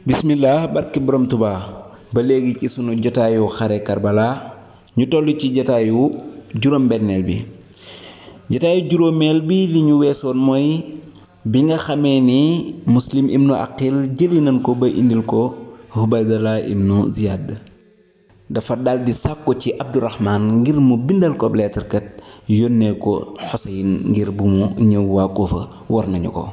bismillah barki borom Tuubaa ba léegi ci sunu jotaayu xare Karbala ñu toll ci jotaayu juróom-benneel bi jotaayu juróomeel bi li ñu weesoon mooy bi nga xamee ni Muslim ibnu Aqil jëli nañ ko ba indil ko Ubaydullah ibnu Ziyad dafa daldi sàkku ci Abdurrahman ngir mu bindal ko lettre kat yónnee ko Xuseyn ngir bu mu ñëw waa Kuufa war nañu ko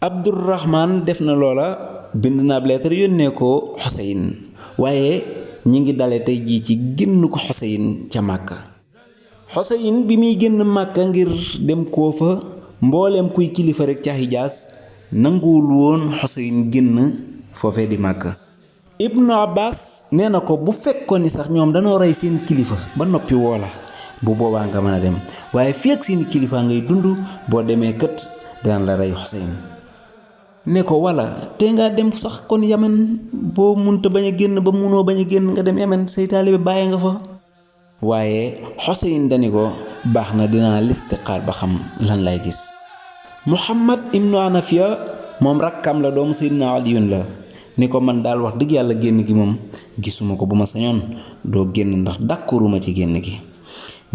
Abdurrahman def na loola bind na ab lettre yónnee ko Xuseyn waaye ñi ngi dale tey jii ci génn ko Xuseyn ca Màkka Xuseyn bi muy génn Màkka ngir dem Kuufa mbooleem kuy kilifa rek ca Hijaas nanguwul woon Xuseyn génn foofee di Màkka Ibnu Abbas nee na ko bu fekkoon ni sax ñoom dañoo rey seen kilifa ba noppi woo la bu boobaa nga mën a dem waaye fii ak seen kilifa ngay dund boo demee kët daan la rey Xuseyn ne ko walla te nga dem sax kon Yaman boo munta bañ a génn ba munoo bañ a génn nga dem Yaman say taalibe bàyyi nga fa waaye Xuseyn dani ko baax na dinaa listixaar ba xam lan lay gis Muhammad ibnu Anafiya moom rakkam la doomu Seydina Aliyun la ni ko man daal wax dëgg yàlla génn gi moom gisuma ko bu ma sañoon doo génn ndax d'accorduma ci génn gi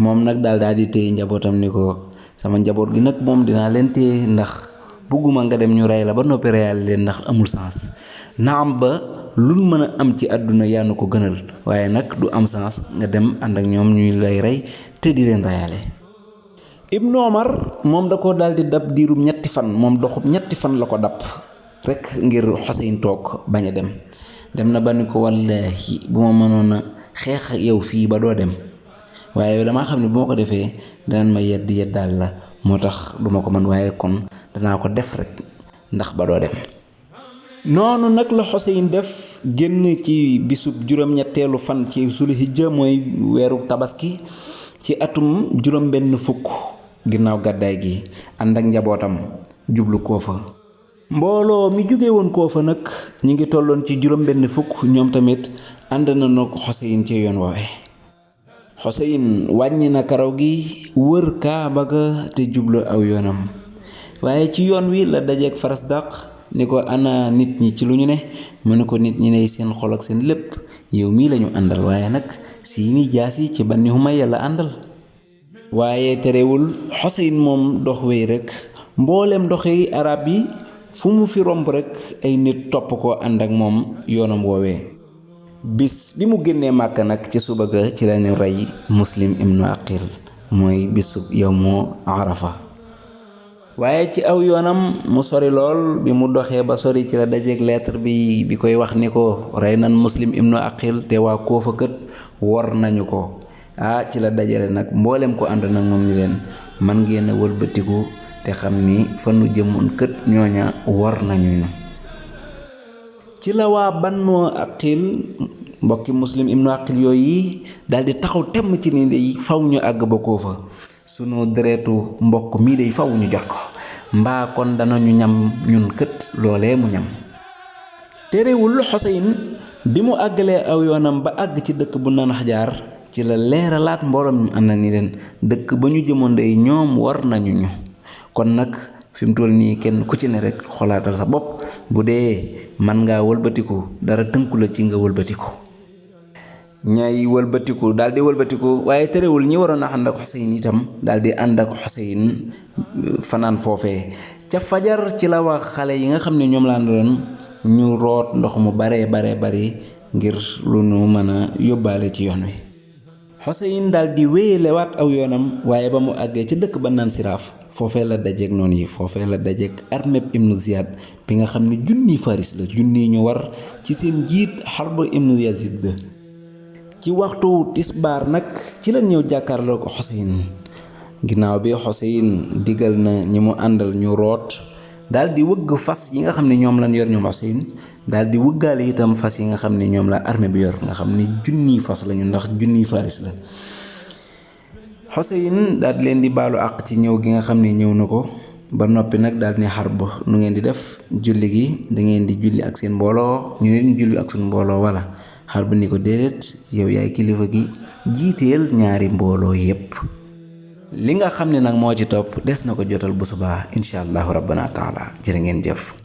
moom nag daal di téye njabootam ni ko sama njaboot gi nag moom dinaa leen téye ndax bugguma nga dem ñu rey la ba noppi reyal leen ndax amul sens naam ba luñ mën a am ci àdduna yaanu ko gënal waaye nag du am sens nga dem ànd ak ñoom ñuy lay rey te di leen reyaale Ibnu Omar moom da ko daldi dab diirum ñetti fan moom doxub ñetti fan la ko dab rek ngir Xuseyn toog bañ a dem na ba ni ko wallaahi bu ma mënoon a xeex yow fii ba doo dem waaye dama xam ne bu ma ko defee danañ ma yeddaal la moo tax duma ko mën waaye kon danaa ko def rek ndax ba doo dem noonu nag la Xuseyn def génn ci bisub juróom-ñetteelu fan ci Zulhijja mooy weeru tabaski ci atum juróom-benn fukk ginnaaw gàddaay gi ànd ak njabootam jublu Kuufa mbooloo mi jóge woon Kuufa nag ñi ngi tolloon ci juróom-benn fukk ñoom tamit ànd nañu ko Xuseyn ci yoon woowe Xuseyn wàññi na karaw gi wër Kaaba ga te jublu aw yoonam waaye ci yoon wi la dajeek Farasdaq ni ko ana nit ñi ci lu ñu ne mu ne ko nit ñi ne seen xol ak seen lépp yow mii lañu àndal waaye nag seeni jaasi ci Bani Umayya la àndal waaye terewul Xuseyn moom dox wéy rek mboolem doxi arab yi fu mu fi romb rek ay nit topp ko ànd ak moom yoonam woowee bis bi mu génnee Màkka nag ci suba ga ci lañu rey Muslim ibnu Aqil mooy bisub yawmu Arafa waaye ci aw yoonam mu sori lool bi mu doxee ba sori ci la dajeek lettre bi koy wax ni ko rey nan Muslim ibnu Aqil te waa Kuufa kët wor nañu ko ci la dajale nag mboolem ko ànd nag moom ni leen man ngeen a wëlbatiku te xam ni fa nu jëmoon kët ñooña wor nañu ci la waa Banu Aqil mbokki Muslim ibnu Aqil yooyu daldi taxaw temm ci ni day faw ñu àgg ba Kuufa sunu deretu mbokk mii day faw ñu jot ko mbaa kon danañu ñam ñun kët loolee mu ñam terewul Xuseyn bi mu àggalee aw yoonam ba àgg ci dëkk bu naan Xajaar ci la leeralaat mbooloom ñu ànd ni leen dëkk ba ñu jëmoon day ñoom war nañu ñu kon nag fi mu toll nii kenn ku ci ne rek xolaatal sa bopp bu dee man ngaa wëlbatiku dara tënku la ci nga wëlbatiku ñay wëlbatiku daldi wëlbatiku waaye terewul ñi waroon a ànd ak Xuseyn itam daldi ànd ak Xuseyn fanaan foofee ca fajar ci la wax xale yi nga xam ne ñoom laa doon ñu root ndox mu bare bari ngir lu nu mën a yóbbaale ci yoon wi Xuseyn daldi wéyalewaat aw yoonam waaye ba mu àggee ca dëkk ba naan Siraaf foofee la dajeek noonu yi foofee la dajeek armée ibnu Ziyad bi nga xam ne junniy faris la junniy ñu war ci seen njiit Harb ibnu Yazid ci waxtu tisbaar nag ci la ñëw jàkkaarloo ko Xuseyn ginnaaw bi Xuseyn digal na ñi mu àndal ñu root daldi wëgg fas yi nga xam ne ñoom lañ yor ñoom Xuseyn daldi wëggaale itam fas yi nga xam ne ñoom la armée bi yor nga xam ne junniy fas lañu ndax junniy faris la Xuseyn daldi leen di baalu àq ci ñëw gi nga xam ne ñëw na ko ba noppi nag daldi ne Harb nu ngeen di def julli gi dangeen di julli ak seen mbooloo ñu ne ñu julli ak suñu mbooloo walla Harb ni ko déedéet yow yaay kilifa gi jiiteel ñaari mbooloo yépp li nga xam ne nag moo ci topp des na ko jotal bu subaa incha allahu rabbana taala jërë ngeen jëf